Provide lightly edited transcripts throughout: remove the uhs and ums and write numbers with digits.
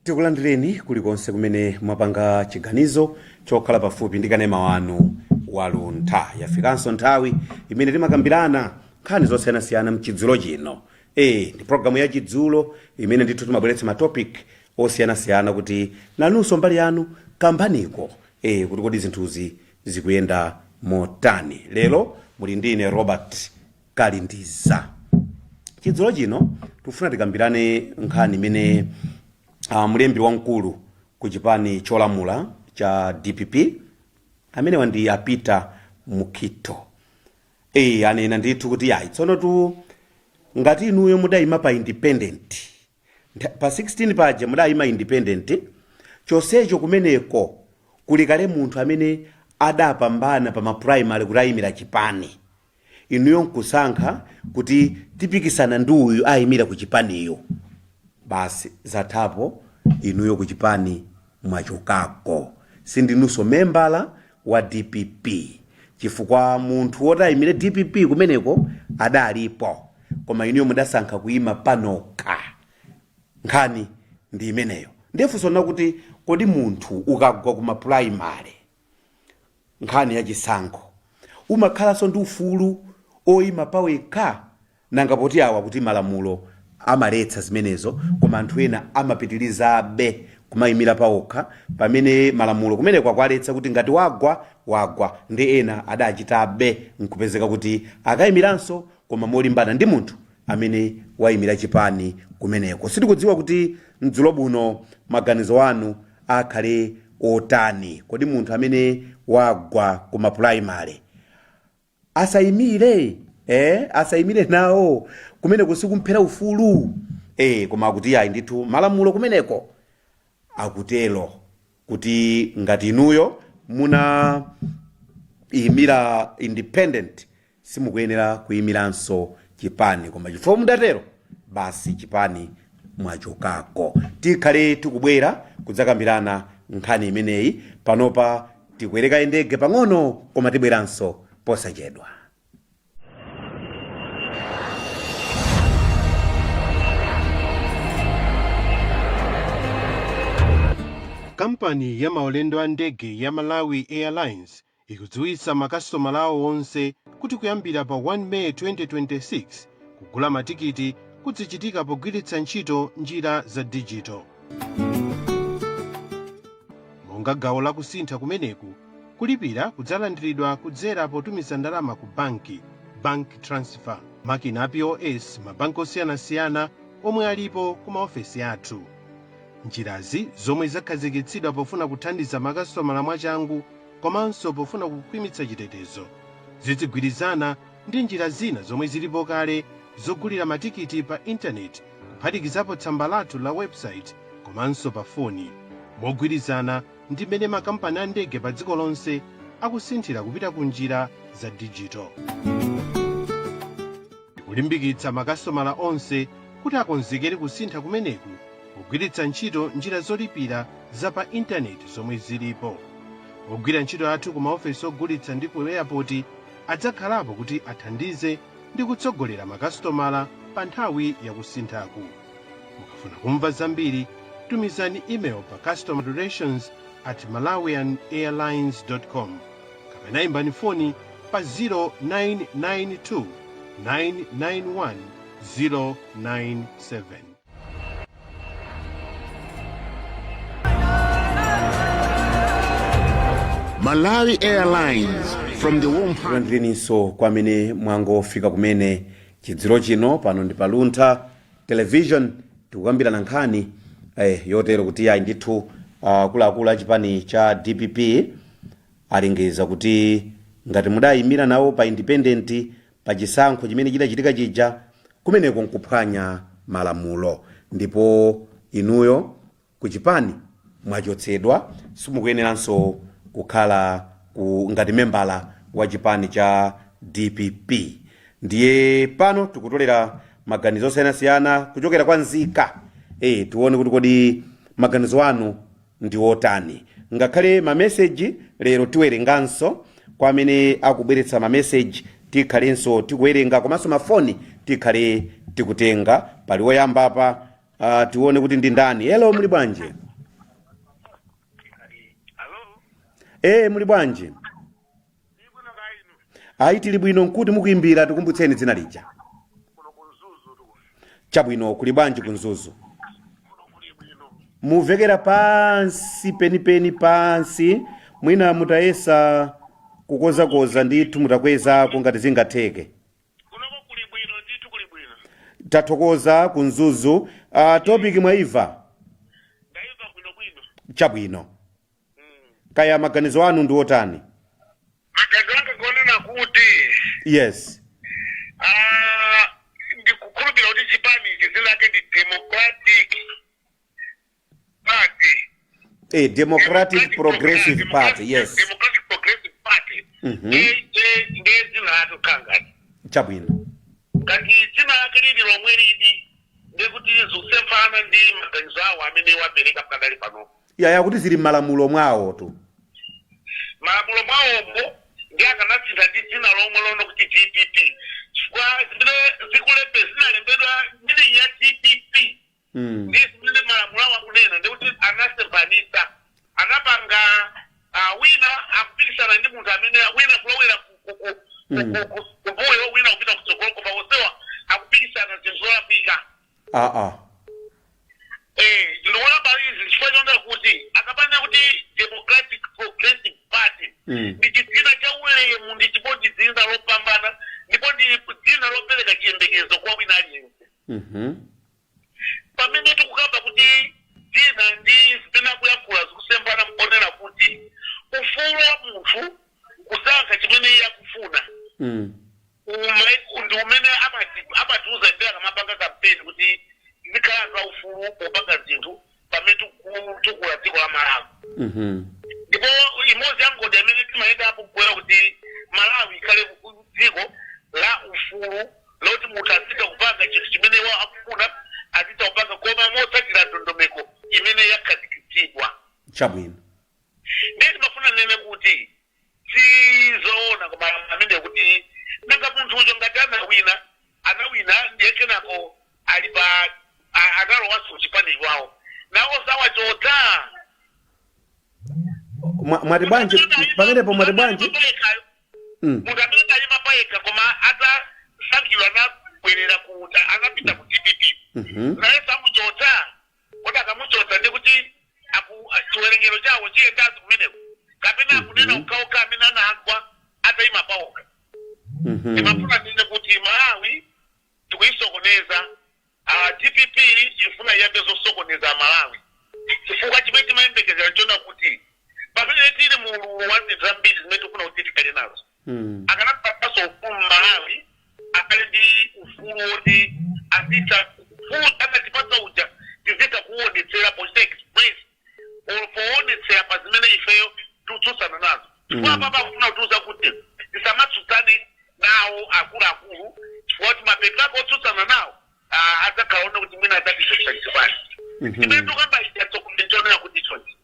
Tikulandireni kulikonse kumene mwapanga chiganizo chokhala pafupi ndi kanema wanu wa Luntha. Yafikanso nthawi imene timakambirana nkhani zosiyanasiyana mchidzulo chino. Ndi programu ya chidzulo imene ndithu timabweretsa matopic osiyanasiyana kuti nanunso mbali yanu kambaniko kuti kodi zinthuzi zikuyenda motani. Lero muli ndi ine Robert Kalindiza. Chidzulo chino tikufuna tikambirane nkhani imene mlembi wamkulu ku chipani cholamula cha DPP, amenewa ndi a Peter Mukhito, anena ndithu kuti ayi, tsono tu ngati inuyo mudayima pa independent pa 16 paja mudayima independent, chonsecho kumeneko kuli kale munthu amene adapambana pa maprimary kuti ayimira chipani, inuyo nkusankha kuti tipikisana ndi uyu ayimira ku chipaniyo, basi zathapo, inuyo ku chipani mwachokako, sindinunso membala wa DPP, chifukwa munthu woti ayimire DPP kumeneko adalipo, koma inuyo mudasankha kuyima panokha. Nkhani ndi imeneyo. Ndiye funso nakuti, kodi munthu ukagwa kuma primary, nkhani ya chisankho, umakhalanso ndi ufulu oyima pawekha? Nanga poti awa kuti malamulo amaletsa zimenezo, koma anthu ena amapitirizabe kumayimira pawokha pamene malamulo kumeneko akualetsa kuti ngati wagwa, wagwa. Ndi ena adachitabe nkupezeka kuti akayimiranso, koma molimbana ndi munthu amene wayimira chipani kumeneko. Sitikudziwa kuti mdzulo buno maganizo anu akhale otani. Kodi munthu amene wagwa kuma primary asayimire, asayimire nawo kumeneko? Sikumphera ufulu? Koma akuti ayi ndithu, malamulo kumeneko akutero kuti ngati inuyo muna imira independent, simukuyenera kuyimiranso chipani, koma chifukwa mudatero, basi chipani mwachokako. Tikhale tikubwera kudzakambirana nkhani imeneyi. Panopa tikwereka ndege pang'ono, koma tibweranso posachedwa. Kampani ya maulendo a ndege ya Malawi Airlines ikudziwitsa makasitomala awo onse kuti kuyambira pa 1 May 2026, kugula matikiti kuzichitika pogwiritsa ntchito njira za digital. Monga gawo la kusintha kumeneku, kulipira kudzalandiridwa kudzera potumiza ndalama ku banki, bank transfer, makina a POS, mabanki osiyanasiyana omwe alipo ku maofesi athu. Njirazi, zomwe zakhazikitsidwa pofuna kuthandiza makasitomala mwachangu komanso pofuna kukhwimitsa chitetezo, zizigwirizana ndi njira zina zomwe zilipo kale zogulira matikiti pa intaneti, kuphatikizapo tsamba lathu la website komanso pa foni, mogwirizana ndi mmene makampani a ndege pa dziko lonse akusinthira kupita ku njira za digital. Tikulimbikitsa makasitomala onse kuti akonzekere kusintha kumeneku pogwiritsa ntchito njira zolipira za pa intaneti zomwe zilipo. Ogwira ntchito athu ku maofesi ogulitsa ndi ku airport adzakhalapo kuti athandize ndi kutsogolera makasitomala pa nthawi yakusinthaku. Mukafuna kumva zambiri, tumizani email pa customerrelations@malawianairlines.com kapena imbani foni pa 0992 991 097. Malawi Airlines, from the warm heart. Kulandireninso kwa amene mwangofika kumene chidzulo chino. Pano ndi pa Luntha Television, tikukambirana nkhani yotero kuti ayi ndithu, akuluakulu a chipani cha DPP alengeza kuti ngati mudayimira nawo pa independent pa chisankho chimene chidachitika chija, kumeneko nkuphwanya malamulo, ndipo inuyo ku chipani mwachotsedwa, simukuyeneranso kukhala ngati membala wa chipani cha DPP. Ndiye pano tikutolera maganizo osiyanasiyana kuchokera kwa nzika, tione kuti kodi maganizo anu ndi otani. Ngakhale mameseji lero tiwerenganso, kwa amene akubweretsa mameseji tikhalenso tikuwerenga, komanso mafoni tikhale tikutenga. Pali woyamba apa. Tione kuti ndi ndani. Hello, muli bwanji? Hello? Muli bwanji? Ndibwino kainu. Ayi, tili bwino. Nkuti mukuimbira? Tikumbutseni dzina lija. Kuno ku Mzuzu tu. Chabwino, kuli bwanji ku Mzuzu? Kuno kuli bwino. Muvekera pansi penipeni pansi. Mwina mutayesa kukozakoza ndithu, mutakwezako ngati zingatheke. Kunoko kuli bwino ndithu, kuli bwino. Tathokoza ku Mzuzu. Topic mwaimva? Ndaimva bwino bwino. Chabwino. Kaya maganizo anu ndi otani? Maganizo anga ngonena kuti ndikukhulupirira kuti chipani ichi dzina lake ndi Democratic Party. Democratic Progressive Party, yes. Democratic Progressive Party. Ndiye dzina lake khangati. Chabwino. Ngati dzina lake lili lomwe lidi, ndekuti zikusemphana ndi maganizo awo amene wapereka pakadali pano. Yaya, kuti zili m'malamulo mwawo tu. Malamulo mwawomo ndi akanasintha ndi dzina lomwe lono kuti DPP, chifukwa zimene zikulembe zinalembedwa ndili ya DPP ndi zimene malamulo awo akunena, ndikuti anasemphanitsa, anapanga wina akupikisana ndi munthu amene wina kulowera kumbuyo, wina kupita kutsogolo, koma onsewa akupikisana zinthu zolakwika. Ndikuona izi chifukwa chonena kuti akapanda kuti Democratic Progressive Party ndi chidzina cha ulemu, ndi chimodzi dzina lopambana, ndipo ndi dzina lopereka chiyembekezo kwa wina aliyense. Pamene tikukamba kuti dzina ndi zimene akuyankhula zikusemphana, mponera kuti ufulu wa munthu kusankha chimene iye akufuna ndi umene amatiuza ife akamapanga kampeni kuti tizikhala anthu aufulu popanga zinthu pamene tikukula dziko la Malawi. Ndipo imodzi ya ngodya imene timayendapo kukwera kuti Malawi ikhale dziko la ufulu, loti munthu azitha kupanga chinthu chimene iwo akufuna, azitha kupanga koma motsatira ndondomeko imene yakhazikitsidwa. Ndiye timafuna nene kuti sizoona koma amene kuti nanga munthu ujo ngati anawina, anawina, ndiye kenako ali pa analowanso kuchipani kwawo, nawo sawachotsa? Mwati bwanji pamenepo? Mwati bwanji? Munthu amene ayima payekha koma atasankhidwa anabwerera ku anapita ku DPP, naye samuchotsa? Kodi akamuchotsa ndi kuti chiwerengero chawo chiyendazo kumeneko, kapena akunena okhaokha amene anagwa atayima pawokha? Ndimafuna ndine kuti Malawi tikuyisokoneza. DPP ifuna iyambe zosokoneza Malawi, chifukwa chimene timayembekezera chona kuti pamene tili mululu wa zinthu zambiri zimene tikufuna kuti tikhale nazo, akanapatsanso ufulu Malawi akhale ndi ufulu woti azitha ufulu anatipatsa uja, tizitha kuwonetsera pochita express or poonetsera pa zimene ifeyo tikutsutsana nazo, chifukwa apapa akufuna kutiuza kuti tisamatsutsane nawo akuluakulu, chifukwa kuti mapeto ake otsutsana nawo adzakhala one kuti mwina adzatichotsa chipani. Chimene tikamba ichatsogolera kuti chonchi,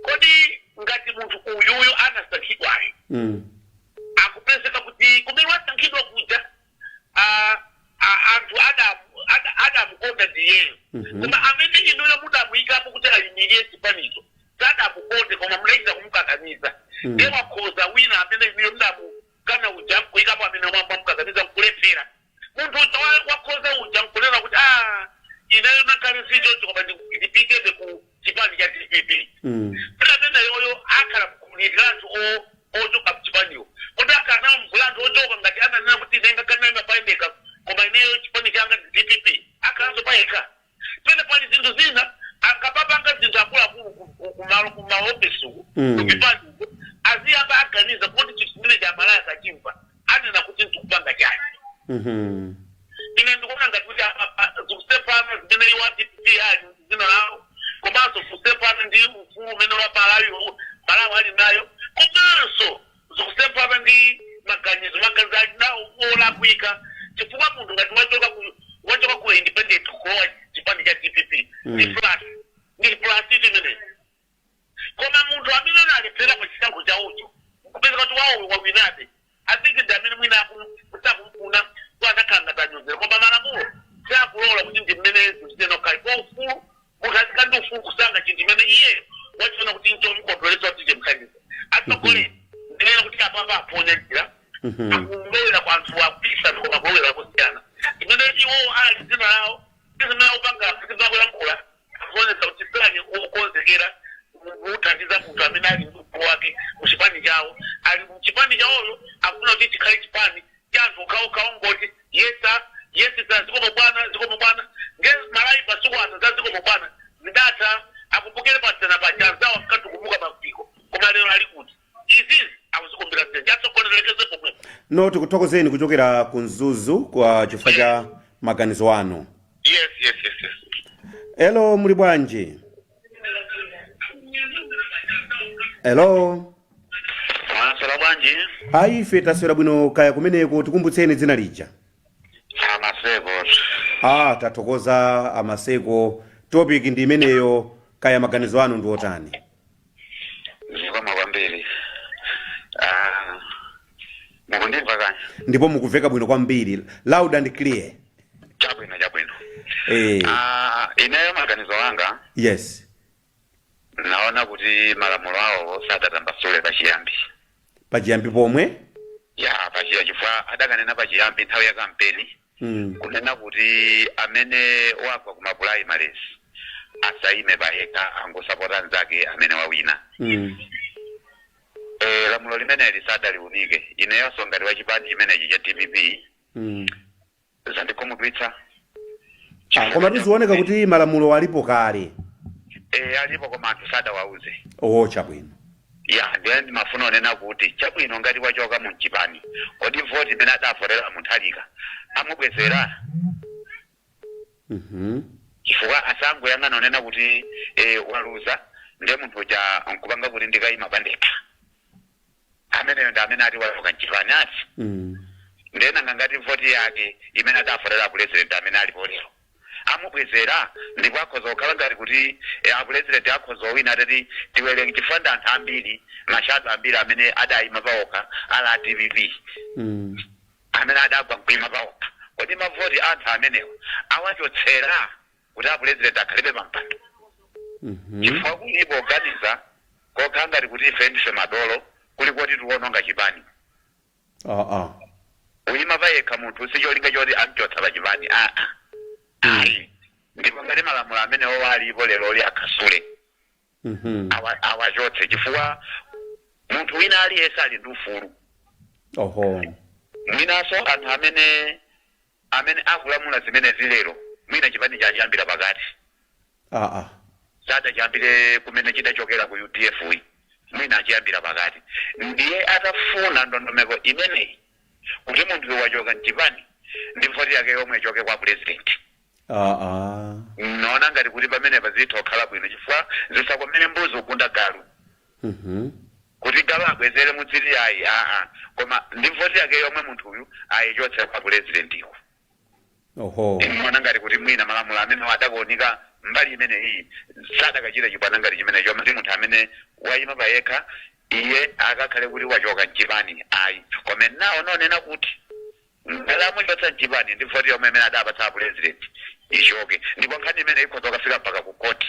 kodi ngati munthu uyuyu anasankhidwayo akupezeka kuti kumene wasankhidwa kuja anthu adamukonda ndiyeyo, koma amene inuyo mudamuyikapo kuti ayimirire chipanicho sadamukonde, koma munachita kumukakamiza, ndiye wakhoza wina amene inuyo mudamukana uja, kuyikapo amene mwamukakamiza, nkulephera, munthu uja wakhoza uja nkunena kuti, "Ah, ineyo nakhale sichoncho, koma ndipitebe ku chipani cha DPP." Kuti amene yoyo akhala mgulu la anthu ochoka mchipaniwo, kuti akhala nawo mgulu la anthu ochoka ngati ananena kuti ine ngakhale naima payekha, koma ineyo chipani changa ndi DPP, akhalanso payekha? Pene pali zinthu zina akapapanga zinthu akuluakulu kumalo kumaofesi uku, kuchipani uku, aziyamba aganiza kuti chinthu chimene cha Malawi akachimva anena kuti ndikupanga chani. Ine ndikuona ngati kuti zikusemphana zimene iwo a DPP ali dzina lawo, komanso kusemphana ndi ufulu umene wa Malawi Malawi ali nayo, komanso zikusemphana ndi maganizo ali nawo olakwika, chifukwa munthu ngati wachoka ku independent kulowa chipani cha DPP ndi plus chimenechi, koma munthu amene analephera pa chisankho chawocho kupeza kuti wawo wawinabe, I think ndi amene mwina sakumfuna ko anakhala ngati anyozera, koma malamulo sakulola kuti ndi mmene zinthu. Akulowera kwa anthu akupikisana, koma akulowera kusiyana. Imene iwowo ali dzina lawo ndi zimene akupanga, zimene akuyankhula, akuonetsa kuti sali okonzekera kuthandiza munthu amene ali ndi ufulu wake muchipani chawo. Ali muchipani chawoyo, akufuna kuti chikhale chipani cha anthu okhaokha ongoti "Yes sir, yes sir, zikomo bwana, zikomo bwana." Nge Malawi masiku ano za "zikomo bwana" zidatha. Akumbukire pasana paja anzawo ankatukumbuka mafiko, koma lero ali kuti? Izizi akuzikumbira dzenje. Atsogolerekeze pomwepo. No, tikuthokozeni kuchokera ku Mzuzu kwa chifukwa cha maganizo anu. Yes. Hello, muli bwanji? Hello. Mwaswera bwanji? Ayi, ife taswera bwino, kaya kumeneko. Tikumbutseni dzina lija. Amaseko. Ah, tathokoza Amaseko. Topic ndi imeneyo, kaya maganizo anu ndi otani? Zikomo kwambiri. Ah, mukundimva kani? Ndipo mukuveka bwino kwambiri, loud and clear. Chabwino. Eh. Ah, ineyo maganizo anga, naona kuti malamulo awo sadatambasule pachiyambi. Pachiyambi pomwe? Ya, pachiya, chifukwa adakanena pachiyambi nthawi ya kampeni kunena kuti amene wagwa kuma primaries asayime payekha, angosapota anzake amene wawina. Lamulo limeneli sadaliunike. Ineyonso ngati wachipani chimenechi cha DPP, zandikhumudwitsa. Ah, koma tizioneka kuti malamulo alipo kale. Alipo, koma anthu sadawauze. Oh, chabwino. Ya, ndiye ndimafuna onena kuti chabwino, ngati wachoka mu mchipani, kodi voti imene adavotera Mutharika amubwezera? Chifukwa asangoyang'ana onena kuti waluza, ndiye munthu uja nkupanga kuti ndikayima pandekha. Ameneyo ndi amene ati wachoka mchipani ati. Ndiye nanga ngati voti yake imene adavotera president amene alipo lero amubwezera? Ndipo akhoza kukhala ngati kuti apresident akhoza owina atati tiwerenge, chifukwa ndi anthu ambiri, ma shadow ambiri amene adayima paokha ala a DPP amene adagwa nkuima paokha. Kodi mavoti anthu amenewa awachotsera kuti apresident akhalebe pampando? Chifukwa kulipo kuganiza kokhala ngati kuti ife ndife madolo, kuli koti tiwononga chipani. Uyima payekha munthu sicholinga choti amchotsa pachipani, aa, ayi. Ndipo ngati malamulo amenewo alipo lero akhasule, awachotse, chifukwa munthu wina aliyense ali ndi ufulu. Mwinanso anthu amene akulamula zimenezi lero, mwina chipani chachiyambira pakati, sadachiyambire kumene chidachokera ku UDF wi, mwina achiyambira pakati. Ndiye atafuna ndondomeko imeneyi kuti munthu wachoka mchipani ndi voti yake yomwe ichoke kwa president, naona ngati kuti pamenepa zitha kukhala bwino, chifukwa zisakomere mbuzi kugunda galu, kuti galu abwezere mudziti ayi, aa, koma ndi voti yake yomwe munthuyu ayichotse kwa president-iko. Imaona ngati kuti mwina malamulo amene adakuoneka mbali imeneyi sadakachita chibwana ngati chimenecho, ndi munthu amene wayima payekha iye akakhale kuti wachoka mchipani, ayi. Koma nawo nonena kuti ngati amuchotsa mchipani, ndi voti yomwe imene adapatsa president ichoke. Ndipo nkhani imene ikhoza kukafika mpaka ku koti,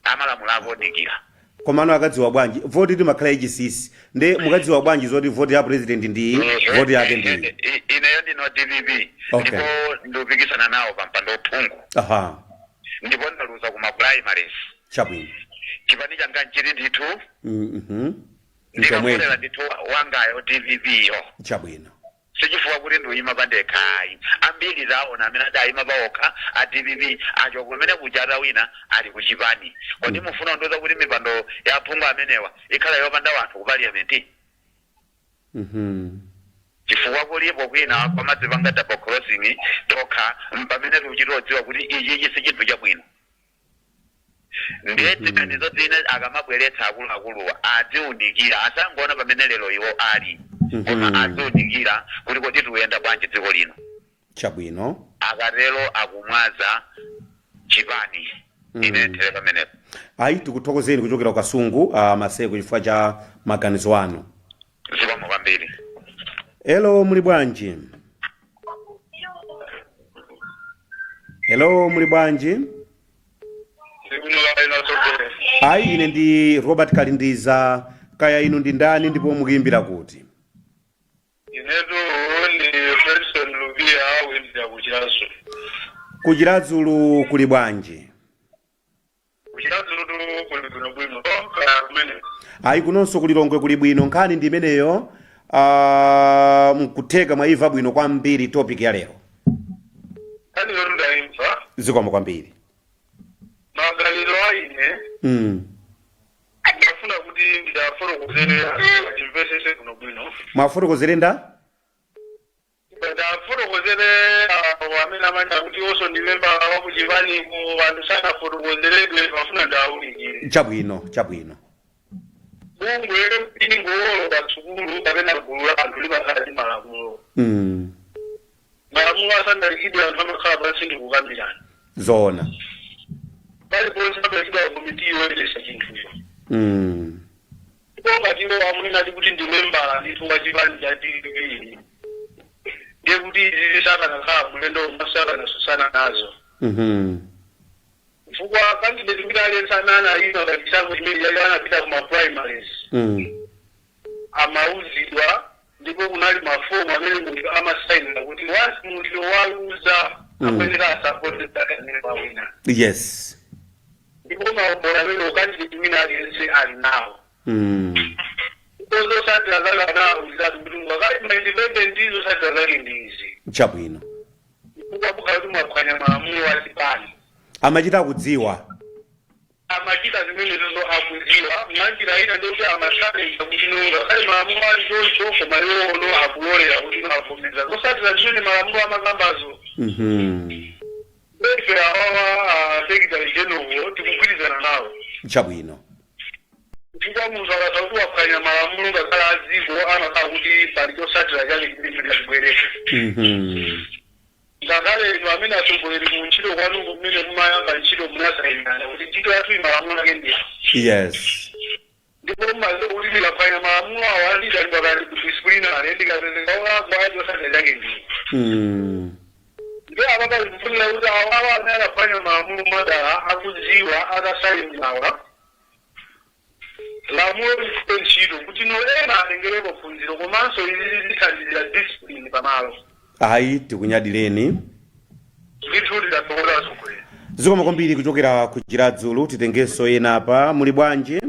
amalamulo akuonekera. Komano akadziwa bwanji? Voti timakhala yachinsinsi, nde mukadziwa bwanji zoti voti ya president ndi voti yake ndi? Ineyo ndino DPP. Ndipo ndikupikisana nawo pa mpando uphungu. Ndipo ndaluza kuma primaries. Chipani changa nchili ndithu. Nchomwecho. Ndikavotera ndithu wangayo DPP yo. Sichifukwa kuti ndiyima pandekha, ayi. Ambiri taona amene adayima paokha a DPP acho kumene kuja, atawina ali kuchipani. Kodi mufuna kundiuza kuti mipando ya aphungu amenewa ikhala yopanda wanthu ku parliament? Chifukwa kulipo kwina kwamadzipanga double crossing tokha, mpamene tikuchitodziwa kuti ichi si chinthu chabwino. Ndiye ziganizo zina akamabweretsa akuluakuluwa adziunikira, asangoona pamene lero iwo ali, koma adziunikira kuti kodi tikuyenda bwanji dziko lino. Akatero akumwaza chipani. Ine nthere pamenepo. Ayi, tikuthokozeni kuchokera ku Kasungu, Maseko, chifukwa cha maganizo anu. Zikomo kwambiri. Hello, muli bwanji? Hello, muli bwanji? Ayi, ine ndi Robert Kalindiza. Kaya inu ndi ndani ndipo mukuyimbira kuti? Inetu ndi Fredson Lubia wendera kuChiradzulu. KuChiradzulu kuli bwanji? KuChiradzulu kuli bwino bwino, kaya kumene? Ayi, kunonso kuLilongwe kuli bwino. Nkhani ndi imeneyo, mkutheka mwayimva bwino kwambiri topic ya lero. Nkhani yotu ndayimva. Zikomo kwambiri. Magaliro a ine, ndafuna kuti ndidafotokozere atimvesese bwino bwino. Mwafotokozere nda? Ndafotokozere awo amene amanya kuti onso ndi memba wakuchipaniku, anthu sanafotokozeredwe, mafuna ndawunikire. Chabwino, chabwino. Bungwe, mpingo, pa sukulu kapena gulu la anthu limakhala ndi malamulo. Malamulo asanaikidwe, anthu amakhala pansi ndi kukambirana. Zoona. Paliponse amayikidwa komiti yoyendesa chinthucho. Ndipo ngati iwo amunena kuti ndi membala ndithu wa chipani cha DPP, ndiye kuti izi sakanakhala mlendo omwe sakanasusana nazo, chifukwa candidate kuti aliyense amene anayima pa chisankho chimene chali anapita kuma primaries, amauzidwa ndipo kunali mafomu amene munthu amasayinira kuti once munthu waluza, akuyenera asapote amene wawina. Ndipo maumboni amene candidate wina aliyense ali nawo, zotsatira zake anawuziratu kuti ngakali ma independent, zotsatira zake ndi izi. Chifukwa mukhala kuti mwaphwanya malamulo a chipani. Amachita kudziwa. Amachita zimenezozo akudziwa. Mwanjira ina ndikuti amasalenja kuti no, ngakhale malamulo ali choncho, koma iwo ono akulolera kuti no, avomereza zotsatira zimene malamulo amakambazo. Ife awawa secretary general tikugwirizana nawo, chifukwa munthu akatha kuti waphwanya malamulo, ngakhale aziko, amakhala kuti pali chotsatira chake chimene chibwereko. Ngakhale inu amene atsogoleri mu ntchito kwanu, kumene mumayamba ntchito munasayinana kuti ntchito yathu imalamulo ake ndi ndipo mumaziwa kuti ndikaphwanya malamulo awo andidalidwa kali ku disciplinary, ndikapezeka olakwa, chotsatira chake ndi ndi apa. Pazikufunira kuti awawa amene adaphwanya malamulo mwadala akudziwa, atasayinirawa, lamulo lifike ntchito kuti no, ena atengerepo phunziro, komanso izi zithandizira discipline pamalo. Ayi, tikunyadireni. Ndithu tidathokoza, atsogoleri. Zikomo kwambiri kuchokera ku Chiradzulu. Titengenso ena apa. Muli bwanji?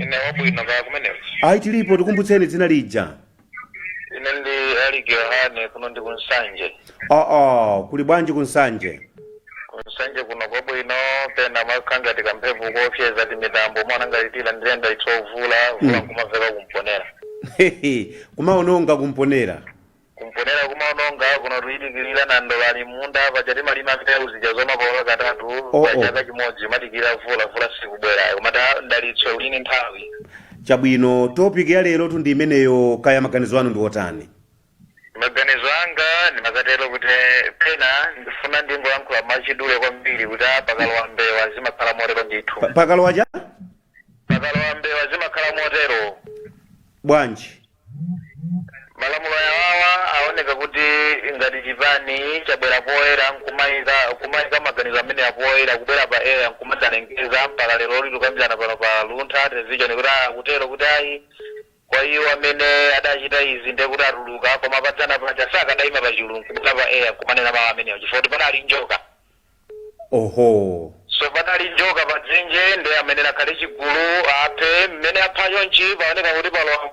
Ine wabwino, kaya kumeneko? Ayi, tilipo. Tikumbutseni dzina lija. Ine ndi Eric Yohane, kuno ndi kuNsanje. Oo, kuli bwanji kuNsanje? KuNsanje kuno kwabwino, pena makhala ngati kamphepo kopyeza timitambo, mwana ngati tilandilenda itsovula vula, nkumamveka kumponera. Kumaononga kumponera. Kumponera kumaononga. Kuno tuyidikirira na ndolani munda paja, timalima mbewu zija zomapola katatu pa chaka chimodzi, umadikira vula, vula sikubwera, komata ndalitso ulini nthawi. Chabwino, topic ya lero tu ndi imeneyo. Kaya maganizo anu ndi otani? Maganizo anga ndimakatero kuti pena ndifuna ndingoyankhula mwachidule kwambiri kuti pakalowa mbewa zimakhala motero ndithu. Pakalowa cha? Pakalowa mbewa zimakhala motero. Bwanji? Malamulo yawawa aoneka kuti ngati chipani chabwera poyera nkumayika maganizo amene apoyera kubwera pa air nkumadzalengeza, mpaka lero lili kukambirana pano pa Luntha Television kuti kutero kuti ayi, kwa iwo amene adachita izi ndiye kuti atuluka, koma padzana paja sakadayima pa chulu nkubwera pa air nkumanena mawu amenewo, chifukwa kuti panali njoka. So panali njoka pa dzenje, ndi amene akhale chigulu aphe mmene apha chonchi, paoneka kuti palo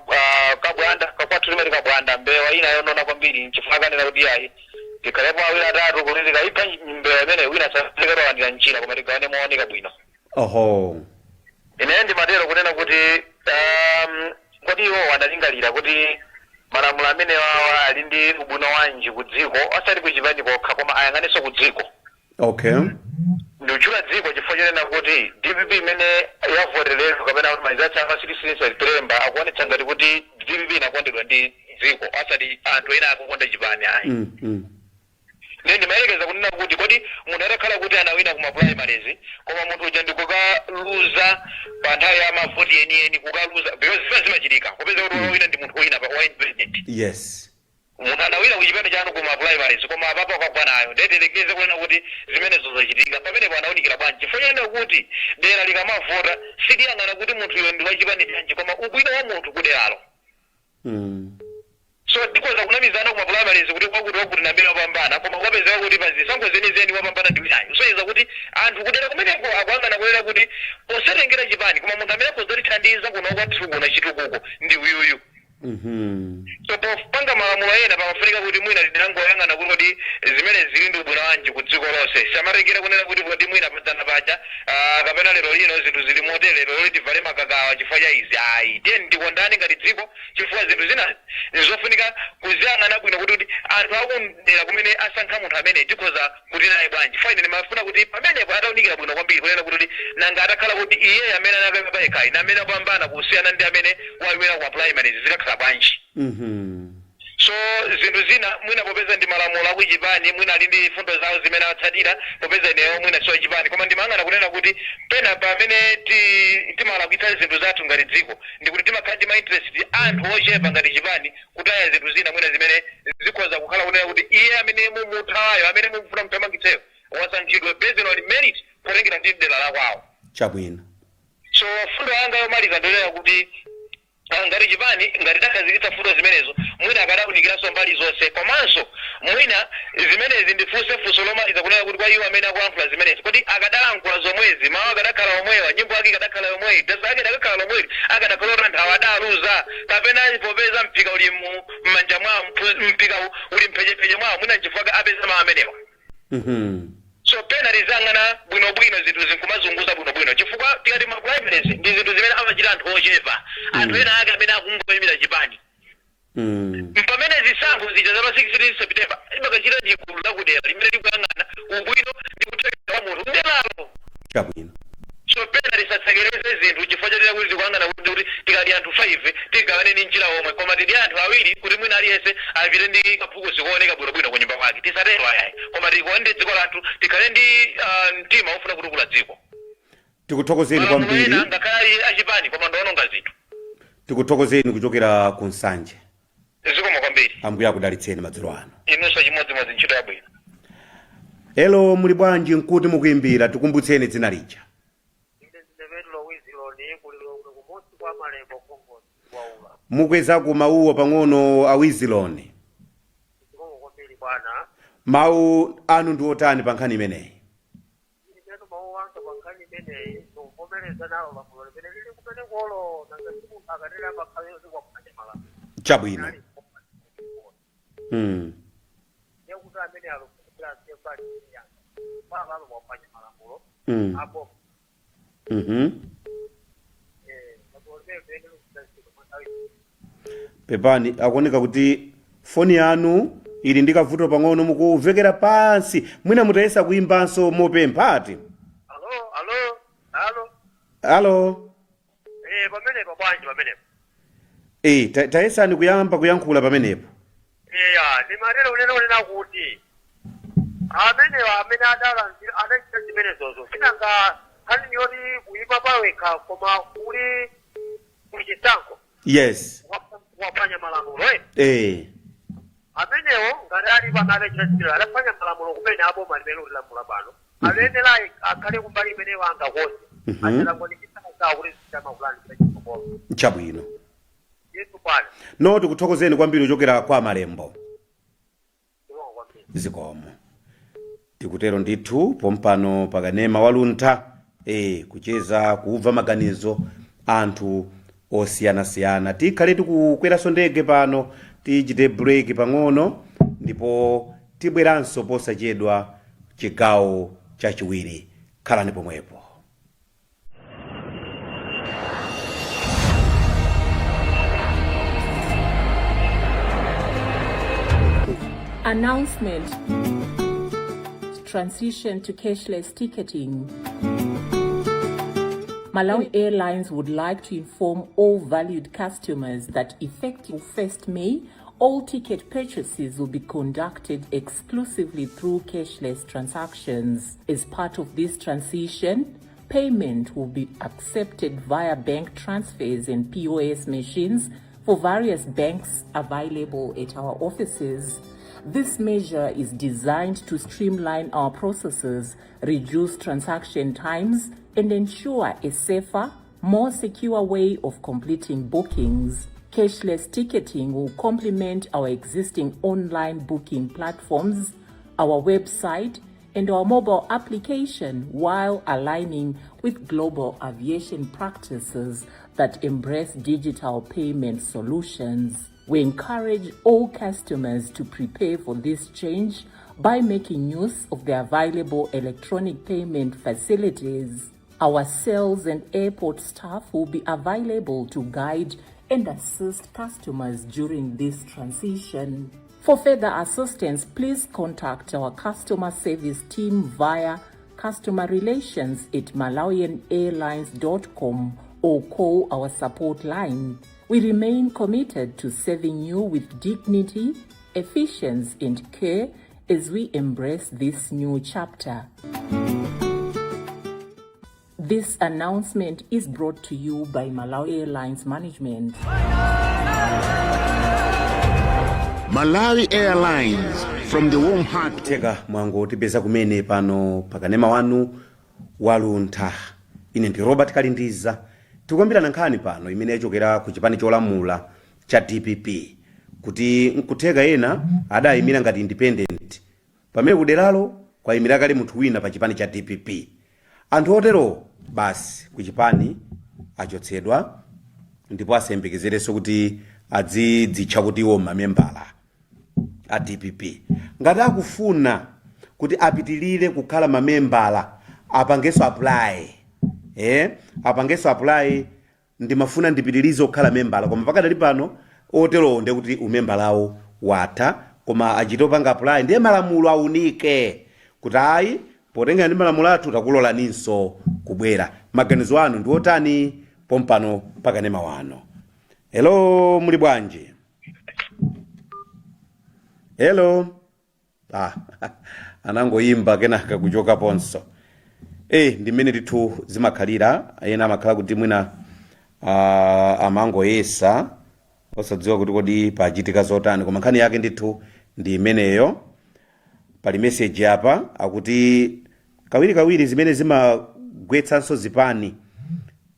kabwanda kakwathu limene kabwanda mbewa ina yonona kwambiri, nchifukwa kanena kuti ayi, tikhalepo awiri atatu kuti tikayipha mbewa imene wina salandira mchira, koma tigawane mooneka bwino. Ine ndimatero kunena kuti kodi iwo adalingalira kuti malamulo amene wawa ali ndi ubwino wanji ku dziko, osati ku chipani kokha, koma ayang'anenso ku dziko. Ndikutchula dziko chifukwa chonena kuti DPP imene yavoteredwa kapena kuti ma results a pa 16 September akuonetsa ngati kuti DPP inakondedwa ndi dziko, osati anthu ena akukonda chipani ayi. Ndiye ndimayelekeza kunena kuti kodi munthu atakhala kuti anawina kuma primaries, koma munthu uja ndikukaluza pa nthawi ya mavoti enieni, kukaluza, because zima zimachitika kupeza kuti wawina ndi munthu wina wa independent. Munthu anawina kuchipani chanu kuma primaries, koma apapo akagwa nayo. Ndiyerekeze kunena kuti zimenezo zachitika, pamenepo anawunikira bwanji? Chifukwa chonena kuti dera likamavota siliyang'ana kuti munthuyo ndi wachipani chanji, koma ubwino wa munthu kuderalo. So tikhoza kunamizana kuma primaries kuti kwakuti wakuti namene wapambana, koma kwapezeka kuti pa zisankho zenizeni wapambana ndi winayo. Kusonyeza kuti anthu kudera kumeneko akuyang'ana kunena kuti posatengera chipani, koma munthu amene akhoza kutithandiza kuno kwathu kuno chitukuko ndi uyuyu. So popanga malamulo ena pamafunika kuti mwina tinangoyang'ana kuti kodi zimene zili ndi ubwino wanji ku dziko lonse. Samatengera kunena kuti kodi mwina padzana paja, kapena lero lino zinthu zili motere, lero lino tivale makakawa chifukwa cha izi, ayi. Tiyeni tikondane ngati dziko, chifukwa zinthu zinazi ndizofunika kuziyang'ana bwino kuti anthu akudera kumene asankha munthu amene tikhoza kuti naye bwanji. Chifukwa ine ndimafuna kuti pamenepo ataunikira bwino kwambiri kunena kuti nanga atakhala kuti iye amene anakayima payekhayi na amene apambana kusiyana ndi amene wawina kwa primaries, zikakhala bwanji? So zinthu zina mwina popeza ndi malamulo akuchipani, mwina ali ndi fundo zawo zimene atsatira, popeza ineyo mwina si wachipani, koma ndimayang'ana kunena kuti pena pamene timalakwitsa zinthu zathu ngati dziko ndikuti timakhala ndi ma interest anthu ochepa ngati chipani, kutaya zinthu zina mwina zimene zikhoza kukhala kunena kuti iye amene mumuthawayo, amene mumufuna muthamangitseyo, wasankhidwa based on merit potengera ndi dera la kwawo. So fundo yanga yomaliza ndiyonena kuti ngati chipani, ngati takhazikitsa fundo zimenezo, mwina akadawunikiranso mbali zonse. Komanso mwina zimenezi ndifunse funso lomaliza kunena kuti kwa iwo amene akulankhula zimenezi, kodi akadalankhula zomwezi, mawu akadakhala omwewa, nyimbo yake ikadakhala yomweyi, dasa yake idakakhala lomweli, akadakhala kuti anthu awo adaluza, kapena popeza mpika uli m'manja mwawo, mpika uli mphechepeche mwawo, mwina nchifukwa apeza mawu amenewa? So pena tiziyang'ana bwinobwino zinthu zinkumazunguza bwinobwino, chifukwa tikati ma primaries ndi zinthu zimene amachita anthu ochepa, anthu ena ake amene akungoyimira chipani. Pamene zisankho zija za pa 16 September imakachita ndi gulu lakudera limene likuyang'ana ubwino ndi kuthekera kwa munthu mderalo. So pena tisatsekereze zinthu chifukwa chotera kuti tikuyang'ana kuti tikati anthu 5 tigawane ndi njira omwe, koma tidi anthu awiri kuti mwina aliyense apite ndi kaphukusi kooneka bwinobwino ku nyumba kwake. Tisatero ayayi, koma tikonde dziko lathu, tikhale ndi mtima wofuna kutukula dziko. Tikuthokozeni Malamulo kwambiri. ena ngakhale ali achipani koma ndiononga zinthu. Tikuthokozeni kuchokera ku Nsanje. Zikomo kwambiri. Ambuye akudalitseni madzulo ano. Inunso chimodzimodzi, ntchito yabwino. Hello, muli bwanji? Nkuti mukuimbira? Tikumbutseni dzina lija. Ine ndine Petro Wiziloni, ku Lilongwe, kumusi kwa Malembo, Kongozi Waula. Mukwezako mawuwo pang'ono, Awiziloni. Zikomo kwambiri, bwana. Mawu anu ndi otani pa nkhani imeneyi? Inetu mawu anga pa nkhani imeneyi, ndikuvomereza nalo lamulo limene lili kumenekolo. Nanga si munthu akatera amakhala yoti waphwanya malamulo? Ndiye kuti amene alufunikira asiye mbali yanga papa waphwanya malamulo apo. Lamulo limene limene likudzazidwa mwa nthawi. Pepani, akuoneka kuti foni yanu ili ndi kavuto pang'ono, mukumvekera pansi. Mwina mutayesa kuyimbanso mopempha ati. Alo, alo, alo. Alo. Pamenepa bwanji pamenepa? Tayesani kuyamba kuyankhula pamenepo. Eya, ndimatero unena kuti amenewa amene adalandira adachita zimenezozo, sinanga nkhani yoti kuyima pawekha koma uli kuchisankho waphwanya malamulo, eh? Amenewo ngati ali pamene adachita zimenezo adaphwanya malamulo kumene aboma limene likulamula pano, ayenera akhale kumbali imeneyo angakonze achalangonikitsazawo kuti zichamakulani chitsogolo. Yesu, bwana. No, tikuthokozeni kwambiri kuchokera kwa Malembo. Zikomo kwambiri. Zikomo. Tikutero ndithu pompano pakanema waluntha, kucheza, kumva maganizo anthu osiyanasiyana. Tikhale tikukweranso ndege pano, tichite break pang'ono ndipo tibweranso posachedwa chigawo chachiwiri. Khalani pomwepo. Announcement. Transition to cashless ticketing. Malawi Airlines would like to inform all valued customers that effective 1st May, all ticket purchases will be conducted exclusively through cashless transactions. As part of this transition, payment will be accepted via bank transfers and POS machines for various banks available at our offices. This measure is designed to streamline our processes, reduce transaction times, and ensure a safer, more secure way of completing bookings. Cashless ticketing will complement our existing online booking platforms, our website, and our mobile application while aligning with global aviation practices that embrace digital payment solutions. We encourage all customers to prepare for this change by making use of the available electronic payment facilities. Our sales and airport staff will be available to guide and assist customers during this transition. For further assistance, please contact our customer service team via customer relations at malawianairlines.com or call our support line. We remain committed to serving you with dignity, efficiency, and care as we embrace this new chapter. This announcement is brought to you by Malawi Airlines Management. Malawi Airlines, from the warm heart. Theka mwangotipeza kumene pano pakanema wanu waluntha. Ine ndi Robert Kalindiza. Tikukambirana nkhani pano imene yachokera ku chipani cholamula cha DPP, kuti nkutheka ena adayimira ngati independent pamene kuderalo kwayimira kale munthu wina pa chipani cha DPP. Anthu otero basi ku chipani achotsedwa ndipo asayembekezerenso kuti adzidzitcha kuti iwo mamembala a DPP. Ngati akufuna kuti apitilire kukhala mamembala, apangenso apply, apangenso apply: "Ndimafuna ndipitirize kukhala membala." Koma pakadali pano oterowo ndiye kuti umembalawo watha, koma achite opanga apply. Ndiye malamulo aunike kuti ayi, potengera ndi malamulo athu takulolaninso kubwera. Maganizo anu ndi otani pompano pakanema wano? Hello, muli bwanji? Hello. Ah, anangoyimba kenaka kuchoka ponso. Ndi mmene ndithu zimakhalira. Ena amakhala kuti mwina amangoyesa osadziwa kuti kodi pachitika zotani, koma nkhani yake ndithu ndi imeneyo. Pali meseji apa, akuti kawirikawiri zimene zimagwetsanso zipani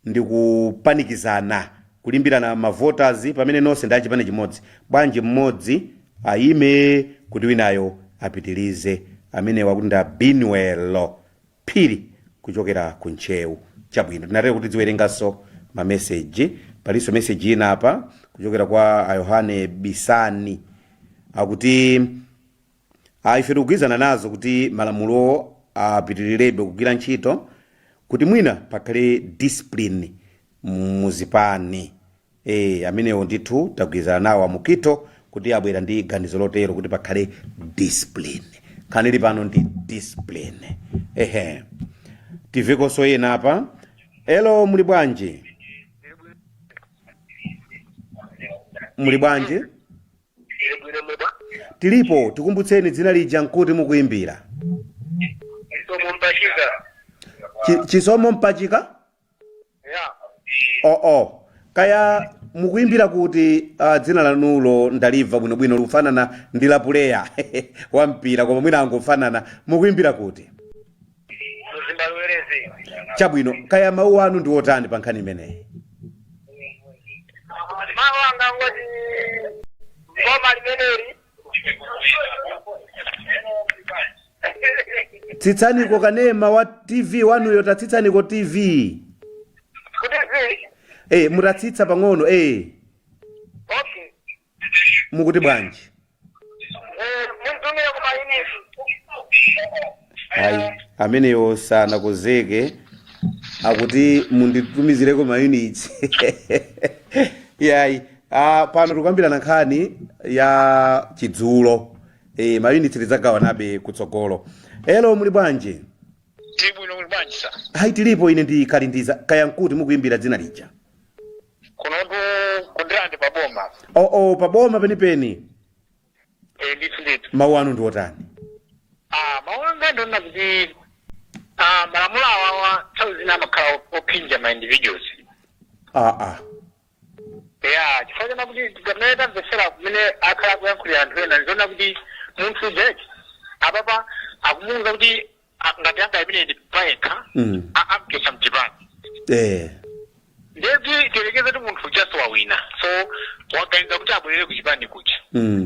ndi kupanikizana, kulimbirana ma voters pamene nonse ndi achipani chimodzi. Bwanji mmodzi ayime kuti winayo apitirize? Amene wakuti nda Binwelo Phiri kuchokera ku Ntcheu. Chabwino, tinatero kuti tiziwerenganso mameseji. Palinso meseji ina apa kuchokera kwa Ayohane Bisani, akuti ife tikugwirizana nazo kuti malamulo apitilirebe kugwira ntchito kuti mwina pakhale discipline muzipani. Amenewo ndithu tagwirizana nawo amukito kuti abwera ndi ganizo lotero kuti pakhale discipline. Nkhani ili pano ndi discipline. Ehe, timvekonso ena apa. Hello, muli bwanji? Muli bwanji? Tilipo. Tikumbutseni dzina lija nkuti mukuimbira. Chisomo Mpachika. Chisomo Mpachika? Ya. Oo, kaya mukuimbira kuti? Dzina lanulo ndalimva bwinobwino, likufanana ndi la player wa mpira, koma mwina angofanana. Mukuimbira kuti? Mzimba Luwerezi. Chabwino, kaya mawu anu ndi otani pa nkhani imeneyi? Mawu anga ngoti boma limeneli Tsitsaniko kanema wa TV wanuyo, tatsitsaniko TV. Kuti zi Mutatsitsa pang'ono. Okay. Mukuti bwanji? Muntumire kuma units. Ayi, ameneyo sanakozeke, akuti munditumizireko ma units. Yayi, pano tikukambirana nkhani ya chidzulo. Ma units tidzagawanabe kutsogolo. Hello, muli bwanji? Tili bwino, muli bwanji sa? Hayi, tilipo. Ine ndi Kalindiza. Kaya nkuti mukuimbira, dzina lija? Kunotu ku Ndirande paboma. Oo, paboma penipeni. Eh, ndithu ndithu. Mawu anu ndi otani? Ah, mawu anga ndiona kuti malamulo awawa nthawi zina amakhala ophinja ma individuals. Ah ah. Ya, chifukwa chona kuti pamene tamvesera kumene akhala akuyankhulira anthu ena, ndizoona kuti munthu ujachi apapa akumuwuza kuti ngati angayimire ndi payekha, amchotsa mchipani. Ndiye kuti tiyerekeze kuti munthu ujaso wawina, so Waganiza kuti abwerere ku chipani kuja,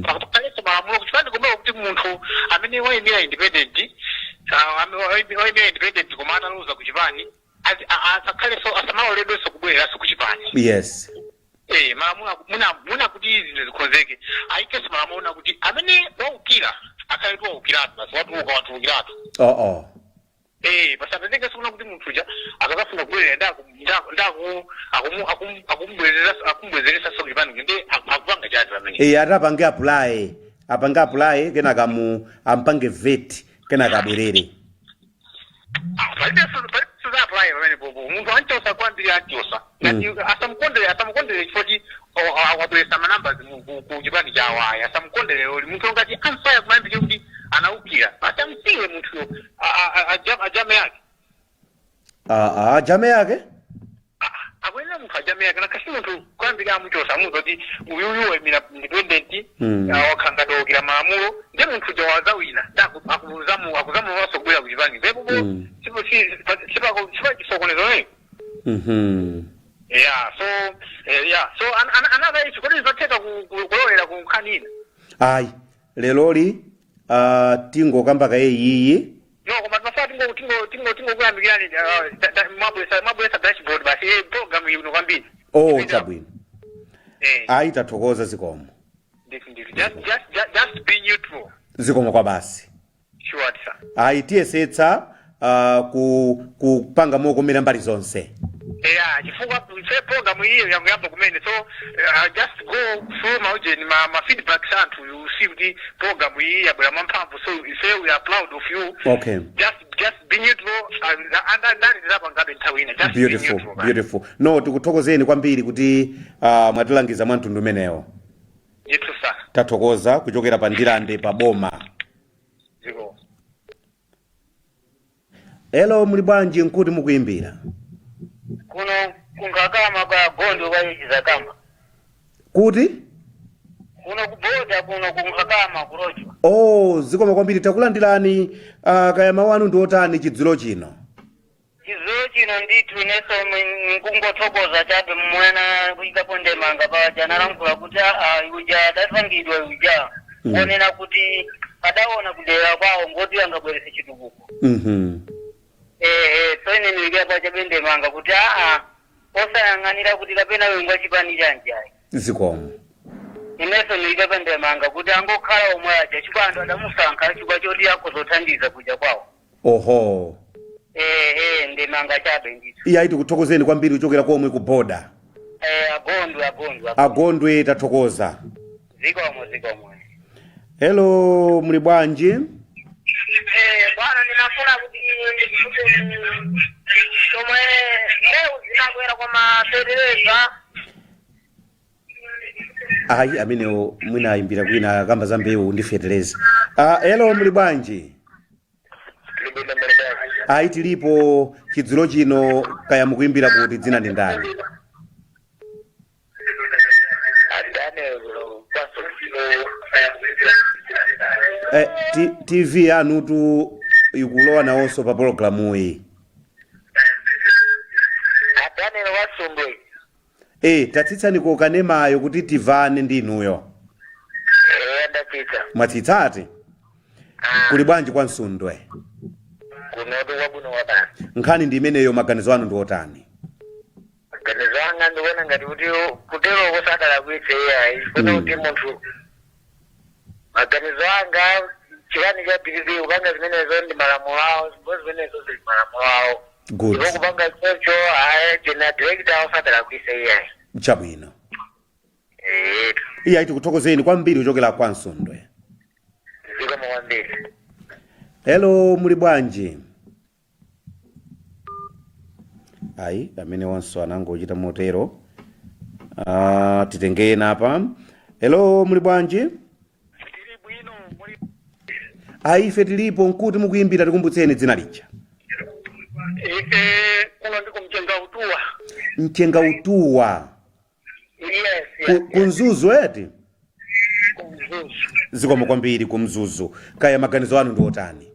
pakhalenso malamulo ku chipani komweko kuti munthu amene wayimira independent, wayimira independent koma ataluza ku chipani, asakhalenso, asamaloledwenso kubwereranso ku chipani. Malamulo muna kuti zinthu zikonzeke, ayikenso malamulo na kuti amene waukira akhale kuti waukiratu basi, watuluka, watulukiratu. Oh oh. Pasapezekenso kuna kuti munthu uja akakafuna kubwerera ndaku akumubwezeresanso kuchipani, ndi akupanga chati pamene. Ati apange apply, apange apply, kenaka mu ampange vet, kenaka abwerere. Palibenso za apply pamene popo. Munthu anchosa kwambiri, anchosa ngati asamukondere, asamukondere chifukwa wabweresa ma numbers ku chipani chawo, ayi, asamukondere oli munthu. Ngati ansaya kumayambike kuti anaukira basi, amsiye munthuyo ajame yake. Ah ah, jame yake. Akuyenera munthu ajame yake nakhasi munthu kuyambira amuchosa, amuza kuti uyuyu wayimira independent, wakhala ngati wawukira malamulo, ndiye munthu uja wazawina, akuzamulolanso kubwera ku chipani pepopo. Sipa chisokonezo ne. Yeah, so yeah, so another issue, kodi zotheka kulowera ku nkhani ina? Ayi, leloli tingokamba kaye iyiyi. No, koma timafuna tingokuyamikirani, mwabwesa dashboard basi, program ino kwambiri. Oh, chabwino. Ayi, tathokoza, zikomo. Ndithu ndithu, just be neutral. Zikomo kwa basi. Sure, sir. Ayi, tiyesetsa kupanga mokomera mbali zonse. Yeah, chifukwa ife program iyo yangoyamba kumene, so just go through maujeni ma feedbacks anthu, you see kuti program iyi yabwera mwamphamvu, so ife we are proud of you. Just be neutral and ndalizapangabe nthawi ina, just be Beautiful. neutral, man. Beautiful. No, tikuthokozeni kwambiri kuti mwatilangiza mwa mtundu umenewo. Ndithu, sir. Tathokoza kuchokera pa Ndilande pa boma. Ziko. Hello, muli bwanji? Nkuti mukuyimbira? Kuno kunkakama kwa Gondo kwa Chizakamba. Kuti? Kuno kuboda, kuno kunkakama kurochwa. Oh, zikomo kwambiri, takulandirani. Kaya mawu anu ndi otani chidzulo chino? Chidzulo chino ndithu inenso nkungothokoza chabe mmwena kuyikapo ndemanga paja analankhula kuti aa, uja adasankhidwa uja, onena kuti adaona kudera kwawo ngoti angabwerese chitukuko. So ine ndiyikapo chabe ndemanga kuti aa, osayang'anira kuti kapena wengwa chipani chanji, ayi. Zikomo. Inenso ndiyikapo ndemanga kuti angokhala omwe aja, chifukwa anthu adamusankha chifukwa choti akhozothandiza kuja kwawo. Ndemanga chabe ndithu. Iye ayi, tikuthokozeni kwambiri kuchokera komwe ku boda. Agondwe, agondwe. Agondwe, tathokoza. Zikomo, zikomo. Hello, muli bwanji? Bwana, ndinafuna kuti ndikufute chomwe mbewu zinakwera koma fetereza. Ayi, amenewo mwina ayimbira kwina, akamba za mbewu ndi fetereza. Hello, muli bwanji? Ayi, tilipo chidzulo chino. Kaya mukuyimbira kuti, dzina ndi ndani? Daniel kuno kwaso. TV yanutu ikulowa nawonso pa pologalamuyi. Daniel Wasungwe. Tatsitsani ko kanemayo kuti tivane ndi inuyo. Ndatsitsa. Mwatsitsati? Kuli bwanji kwa Msundwe? Kunotu kwabwino wabasi. Nkhani ndi imeneyo, maganizo anu ndi otani? Maganizo anga, ndikuona ngati kuti kutero kosadalakwitse iyayi, chifukwa kuti munthu, maganizo anga, chipani cha DPP kupanga zimenezo ndi malamulo awo, ndipo zimenezo zili malamulo awo. Ndipo kupanga choncho, ayi, general director awo sadalakwitse iyayi. Chabwino. Iyayi, tikuthokozeni kwambiri kuchokera kwa Msundwe. Zikomo kwambiri. Hello, muli bwanji? Ayi, amene wanso anangochita motero. Titengeni apa. Hello, muli bwanji? Tili bwino, muli? Ayi, ife tilipo. Nkuti mukuyimbira? Tikumbutseni dzina lija. Ife kuno ndiko Mchenga Utuwa. Mchenga Utuwa? Yes. Kumzuzu eti? Kumzuzu. Zikomo kwambiri, kumzuzu. Kaya maganizo anu ndi otani?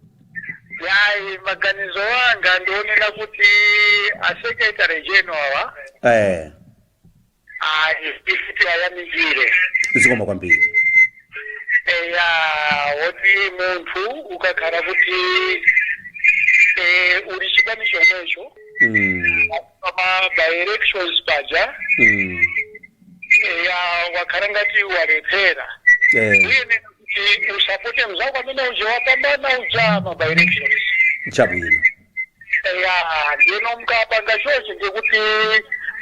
Yayi, maganizo anga ndionera kuti a secretary general eh Ayi, ife tiyayamikire. Zikomo kwambiri. Eya, woti munthu ukakhala kuti uli chipani chomwecho, pa by-elections paja, eya, wakhala ngati walephera, uyenera kuti usapote mzako amene uja wapambana uja ma by-elections. Chabwino. Eya, ndiyeno mukapanga chonchi, ndikuti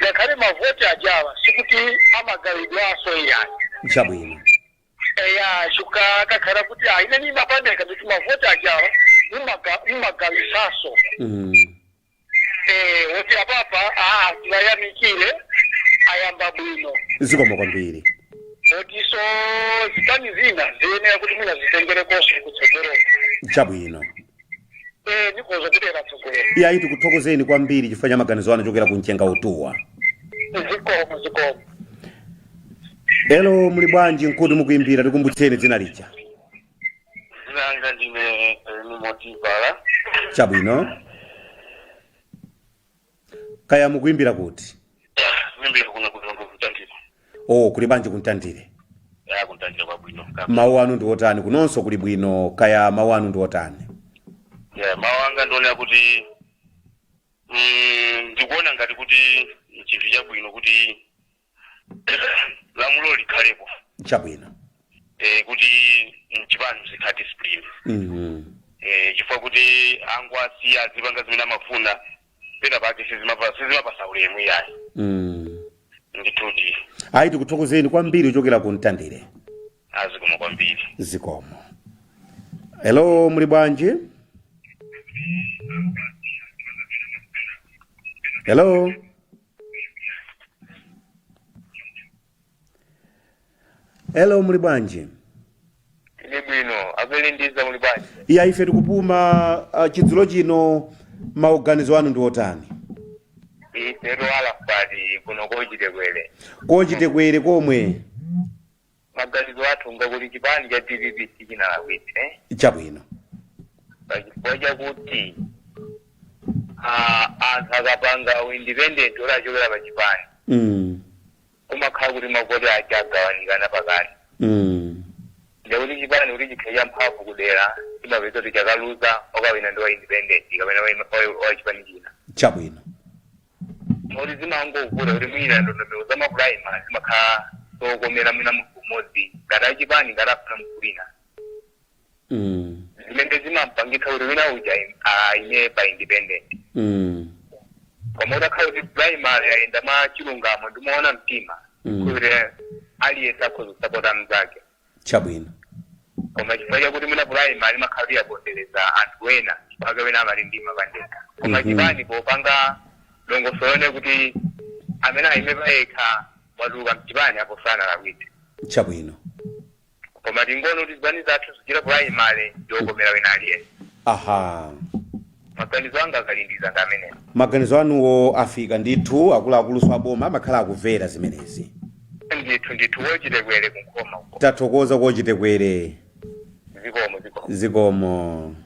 ngakhale mavoti ajawa sikuti amagawidwaso iyani. Chabwino. Eya, chikakakhala kuti aine nimapandeka, ndikuti mavoti ajawa mmagawisaso. Woti apapa tiwayamikire, ayamba bwino. Zikomo kwambiri. Wotiso zipani zina ziyenera kuti mwina zitengerekonso kutsogoloko. Chabwino. Nikozo kutera tsogolero. Iyayi, tikuthokozeni kwambiri chifukwa cha maganizo anu chokera kumchenga utuwa. Zikomo, zikomo. Hello, muli bwanji? Nkuti mukuimbira? Tikumbutseni dzina lija. Zinanga ndine Motivala. Chabwino, kaya mukuimbira kuti? Kuimbira kuno kulongo kuntandire. Oh, kuli bwanji kuntandire? Ya, kuntandire kwabwino. Mawu anu ndi otani? Kunonso kuli bwino. Kaya mawu anu ndi otani? Ya, mawu anga ndionera kuti ndikuona ngati kuti chinthu chabwino kuti lamulo likhalepo. Chabwino. Kuti mchipani muzikhala discipline, chifukwa kuti angu asiya azipanga zimene amafuna, pena pake sizimapasa ulemu iyayi. Ndithudi. Ayi, tikuthokozeni kwambiri kuchokera ku Mtandire. Azikomo kwambiri. Zikomo. Hello, muli bwanji? Hello, hello, muli bwanji? Tili bwino, apelindiza, muli bwanji? Iya, ife tikupuma. Chidzulo chino maganizo anu ndi otani? Ife alafati kuno kochitekwere. Kochitekwere komwe. Maganizo athu ngakuti chipani cha DPP sichinalakwitse. Chabwino. Pachifukwa chakuti anthu akapanga independent olachokera pa chipani, kumakhala kuti mavoti aja agawanikana pakati. Ndekuti chipani kuti chikhale cha mphamvu kudera, chimapeza kuti chakaluza, okawina ndi wa independent kapena wa chipani china. Chabwino. Moti zimangovuta kuti mwina ndondomeko za ma primary zimakhala zokomera mwina munthu umodzi ngati achipani, ngati afuna munthu wina, zimene zimampangitsa kuti wina uja aime pa independent. Koma utakhala kuti primary ayenda mwa chilungamo ndi moona mtima, kuti aliyense akhoza kusapota mnzake. Chabwino. Koma chifukwa chakuti mwina primary imakhala kuti yapondereza anthu ena, chifukwa wina amali ndi mapandeka, koma chipani popanga dongosolo kuti amene aime payekha watuluka mchipani, apo sanalakwitse. Chabwino. Koma tingoona kuti zipani zathu zichita primary ndiokomera wina aliyense. Maganizo anga akalindiza ndi amenewo. Maganizo anuwo afika ndithu. Akuluakuluso aboma amakhala akumvera zimenezi. Ndithu, ndithu, wochitekwere kunkhoma uko. Tathokoza kochitekwere. Zikomo, zikomo. Zikomo.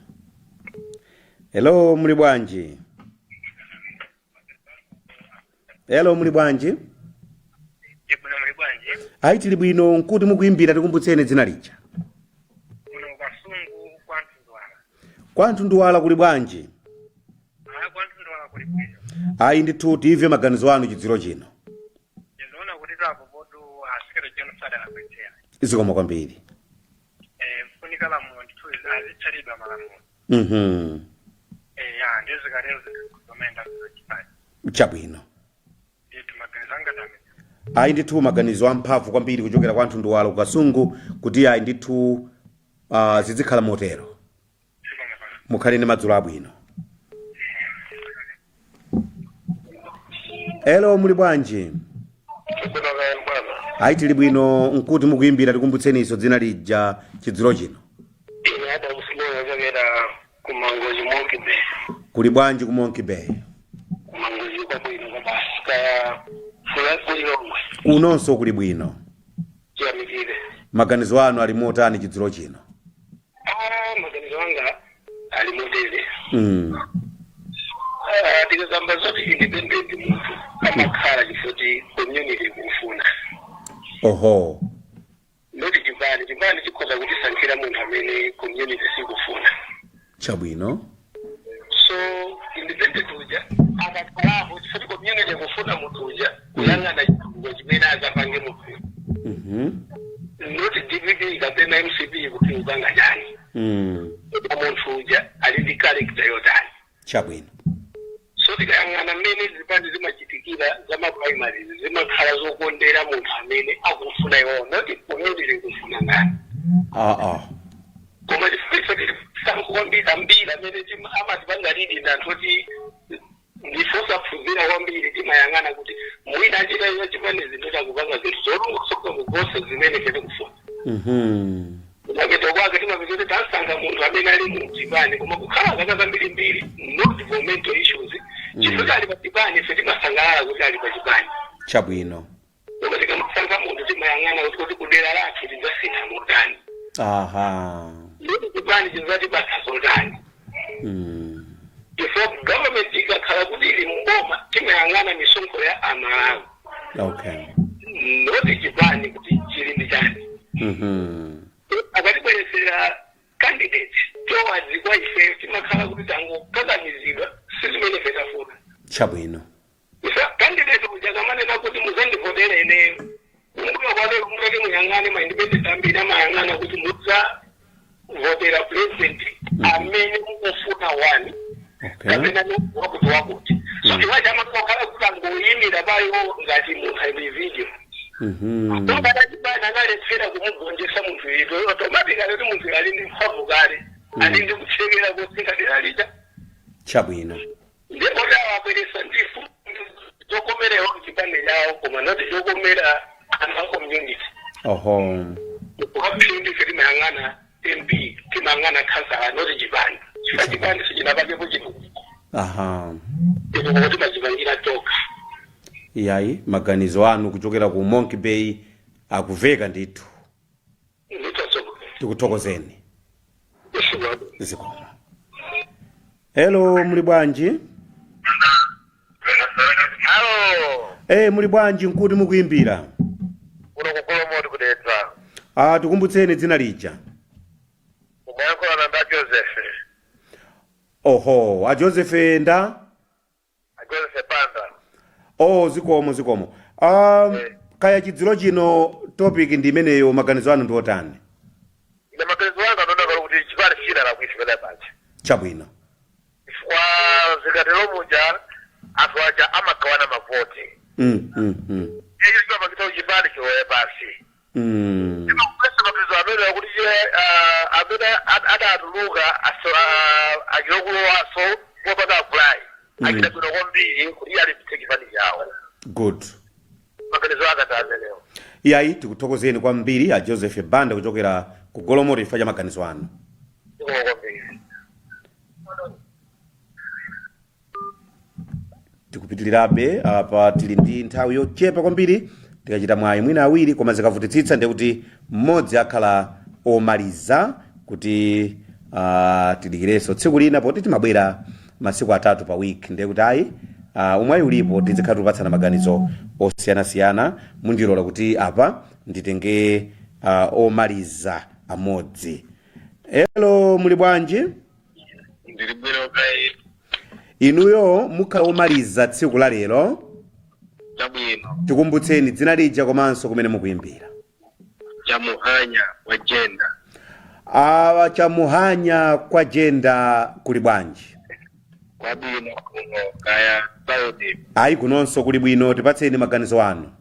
Hello, muli bwanji? Hello, muli bwanji? Bwino, muli bwanji? Ayi, tili bwino. Nkuti mukuimbira? Tikumbutseni dzina lija. Kuno Kasungu, kwa Mtunduwala. Kwa Mtunduwala kuli bwanji? Aya, kwa Mtunduwala kuli bwino. Ayi ndithu, timve maganizo anu chidzulo chino. Ndizoona kuti tapopotu asikere chenu sadalakwetsera. Zikomo kwambiri. Mfunika lamulo ndithu azitsatidwa malamulo. Ya, ndizikatero zinthu zomenda zachipani. Chabwino. Ndithu, maganizo anga ndamene. Ayi ndithu, maganizo amphamvu kwambiri kuchokera kwa Mtunduwala kukasungu, kuti ayi ndithu, zizikhala motero. Mukhale ndi madzulo abwino. Hello, muli bwanji? Bwana. Ayi, tili bwino. Nkuti mukuimbira? Tikumbutseniso dzina lija chidzulo chino. Ine Adam Slow, achokera kumangozi, Monkey Bay. Kuli bwanji ku Monkey Bay? Kumangozi kwabwino kwabasi, kaya kulilongwe? Kunonso kuli bwino. Chiyamikire. Maganizo anu ali motani chidzulo chino? Ah, maganizo anga ali motere. Tikazamba zoti independent, munthu amakhala chifukwa community kumfuna. Oho. Not chipani. Chipani chikhoza kutisankhira munthu amene community sikufuna. Chabwino. So independent uja akakhalapo, chifukwa community kufuna munthu uja, kuyang'ana chitukuko chimene azapange munthu, not DPP kapena MCP kuti upanga chani. Munthu uja ali ndi character yotani? Chabwino. So tikayang'ana mmene zipani zimachitikira za ma primaries, zimakhala zokondera munthu amene akufuna iwowo, not community kufuna ndani. Koma chifukwa tili kwambiri, ambiri amene amatipanga lead ndi anthu oti ndifosaphunzira kwambiri, timayang'ana kuti mwina achita izo chipani zinthu chakupanga zinthu zolongosoka kuposa zimene ife tikufuna. Kumapeto kwake timapeza kuti tasankha munthu amene ali mu chipani koma kukhala zaka zambirimbiri, no developmental issues, chifukwa ali pa chipani. Ife timasangalala kuti ali pa chipani. Koma tikamasankha munthu, timayang'ana kuti kudera lathu tidzasintha motani, nditi chipani chidzatipatsa zotani. Chifukwa government ikakhala kuti ili mboma, timayang'ana misonkho ya Amalawi, not chipani kuti chili ndi chani. Akatibweresera candidate towards kwa ife, timakhala kuti tangokakamizidwa, si zimene ife tafuna. Isa candidate uja kamanena kuti muzandivotera ineyo, kumbuyo kwake kumutati muyang'ane, ma independent ambiri amayang'ana kuti mudzavotera president amene mukufuna wani kapena wakuti wakuti. So iwacha amakhala kuti angoyimira payo ngati munthu individual. Tokadachibana analetsera kumugonjetsa munthu ito, automatically kuti munthu ali ndi mphamvu kale, ali ndi kuthekera kosintha dera lija. Ndipo awabweresa ndifu zokomerewa kuchipande chawo, koma not chokomera anthu a community. Kwambiri ife timayang'ana MP, timayang'ana khansala, not chipani, chifukwa chipani sichinapangepo chitukuko. Chitukuko timachipangira tokha. Iyayi, maganizo anu kuchokera ku Monkey Bay akuveka ndithu. Nditazokera. Tikuthokozeni, zikomo. Hello, muli bwanji? Halo. Muli bwanji? Nkuti mukuimbira? Kuno kuGolomoti, kuDedza. Ah, tikumbutseni dzina lija. Mumayankhulana nda Joseph. Oho, a Joseph nda? A Joseph Panda. Oh, zikomo, zikomo. Kaya chidzilo chino topic ndi imeneyo, maganizo anu ndi otani? Ine maganizo anga ndonaka kuti chipani china lakuisi pene paja. Chifukwa zikatero muja anthu aja amagawana mavoti. Icho chimapangitsa kuti chipani chilowe pasi. Kupesa maganizo amene akuti iye amene adatuluka achilokulowaso popanga apply achita bwino kwambiri kuti iye alimbitse chipani chawo. Maganizo anga ndi amenewo. Iyayi, tikuthokozeni kwambiri a Joseph Banda kuchokera ku Golomoti chifukwa cha maganizo anu. Zikomo kwambiri. Tikupitirirabe apa, tili ndi nthawi yochepa kwambiri. Tikachita mwayi mwina awiri, koma zikavutitsitsa ndiye kuti mmodzi akhala omaliza, kuti tidikirenso tsiku lina, poti timabwera masiku 3 pa week. Ndiye kuti ayi, umwayi ulipo, tizikhala tikupatsana maganizo osiyanasiyana. Mundilola kuti apa nditenge omaliza amodzi. Hello, muli bwanji? Ndili bwino kai. Inuyo mukhala omaliza tsiku la lero. Chabwino. Tikumbutseni dzina lija komanso kumene mukuimbira. Chamuhanya wa Jenda. Awa Chamuhanya kwa Jenda, kuli bwanji? Kwabwino kuno, kaya Saudi? Ayi, kunonso kuli bwino. Tipatseni maganizo anu.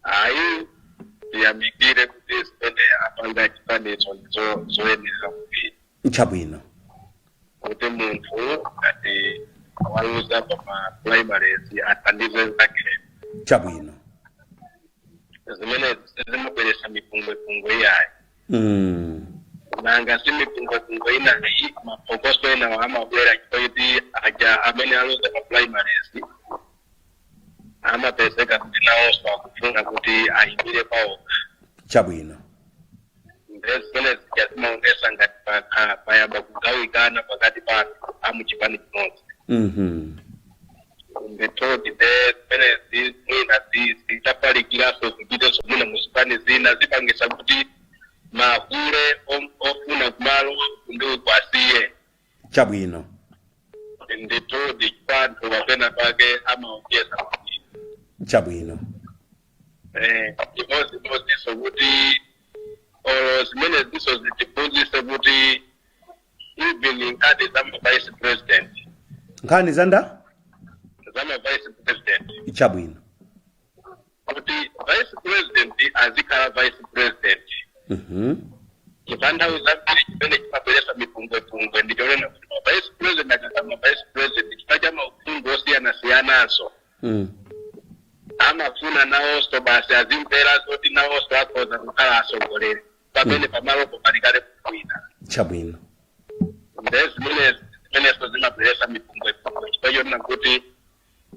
Ayi, tiyamikire kuti zimene apanga chipanizo ndizo zoyenera kwambiri. Kuti munthu ngati waluza pa ma primaries athandize zake. Zimene zimabweretsa mipungwepungwe iyayi. Nanga si mipungwepungwe inayi, mapokoso enawo amabwera chifukwa choti aja amene aluza pa primaries amapezeka kuti nawonso akufuna kuti ayimire pawo. Ndiye zimene zija zimaonesa ngati payamba kugawikana pakati pa anthu amuchipani chimodzi. Ndithudi, de zimene mwina zitafalikiranso, zipitenso mwina muzipani zina, zipangisa kuti mahule ofuna kumalo ndi ukwasiye. Ndithudi, panthu kapena pake amaonjeza kwambiri. Chimodzimodzinso kuti olo zimene ziso zitiphunzitse kuti even nkhani za ma vice president. Nkhani zanda? Za ma vice president. Kuti vice president azikhala vice president. Chifukwa nthawi zambiri chimene chimabweretsa mipungwepungwe ndichonena kuti ma vice president akakhala ma vice president, chifukwa cha mauphungu osiyanasiyananso, amafuna nawonso basi azimvera zoti nawonso akhoza kukhala atsogoleri pamene pamalopo palikale bwina. Nde zimene zimenenso zimabweretsa mipungwepungwe, chifukwa chonena kuti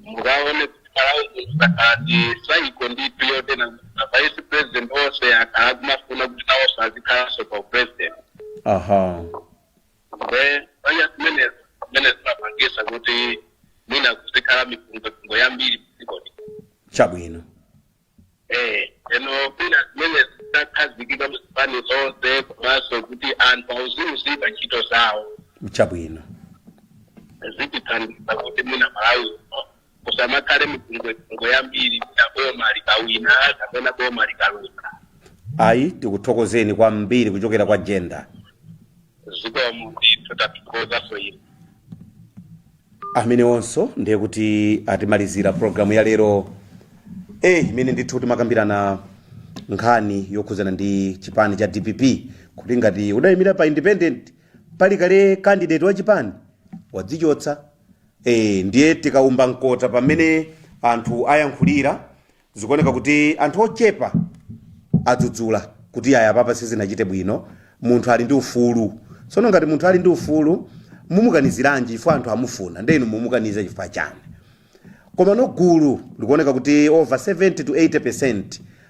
mukaone kuti Malawi muno zakhala ndi saiko ndithu yotena kuti ma vice president onse akhala kumafuna kuti nawonso azikhalanso pa president. Nde paya zimenezo zimene zimapangisa kuti mwina kuzikhala mipungwepungwe yambiri mdzikoli. Eno mwina zimene zitakhazikika muzipani zonse, komanso kuti anthu auziuzidwa ntchito zawo, zitithandiza kuti mwina Malawi uno kusamakhale mipungwepungwe yambiri, mwina boma likawina kapena boma likaluza. Ayi, tikuthokozeni kwambiri kuchokera kwa Jenda. Zikomo ndithu, tathokozaso ine. Amenewonso ndiye kuti atimalizira programu ya lero imene ndithu timakambirana nkhani yokhuzana ndi chipani cha DPP, kuti ngati udayimira pa independent, pali kale candidate wa chipani, wadzichotsa. Ndiye tikaumba mkota pamene anthu ayankhulira, zikuoneka kuti anthu ochepa adzudzula kuti aya, papa sizinachite bwino, munthu ali ndi ufulu. Tsono ngati munthu ali ndi ufulu, mumukaniziranji? Chifukwa anthu amufuna, ndenu mumukaniza chifukwa chani? Koma no, gulu likuoneka kuti over 70 to 80%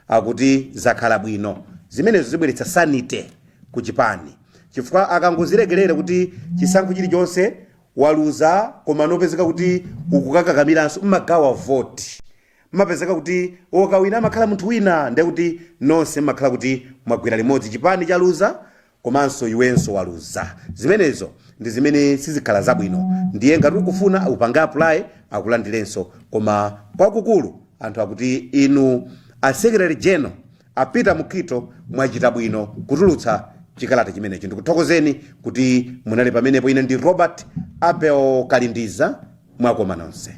akuti zakhala bwino. Zimenezo zibweretsa sanity ku chipani, chifukwa akangozilekerera kuti chisankho chilichonse waluza, koma nopezeka kuti ukukakakamiranso mmagawa voti, mmapezeka kuti wokawina amakhala munthu wina, ndiye kuti nonse mmakhala kuti mwagwira limodzi, chipani chaluza komanso iwenso waluza. Zimenezo ndi zimene sizikhala zabwino. Ndiye ngati ukufuna upange apply, akulandirenso. Koma kwakukulu anthu akuti inu a secretary general a Peter Mukhito mwachita bwino kutulutsa chikalata chimenecho. Ndikuthokozeni kuti munali pamenepo. Ine ndi Robert Abel Kalindiza. Mwakoma nonse.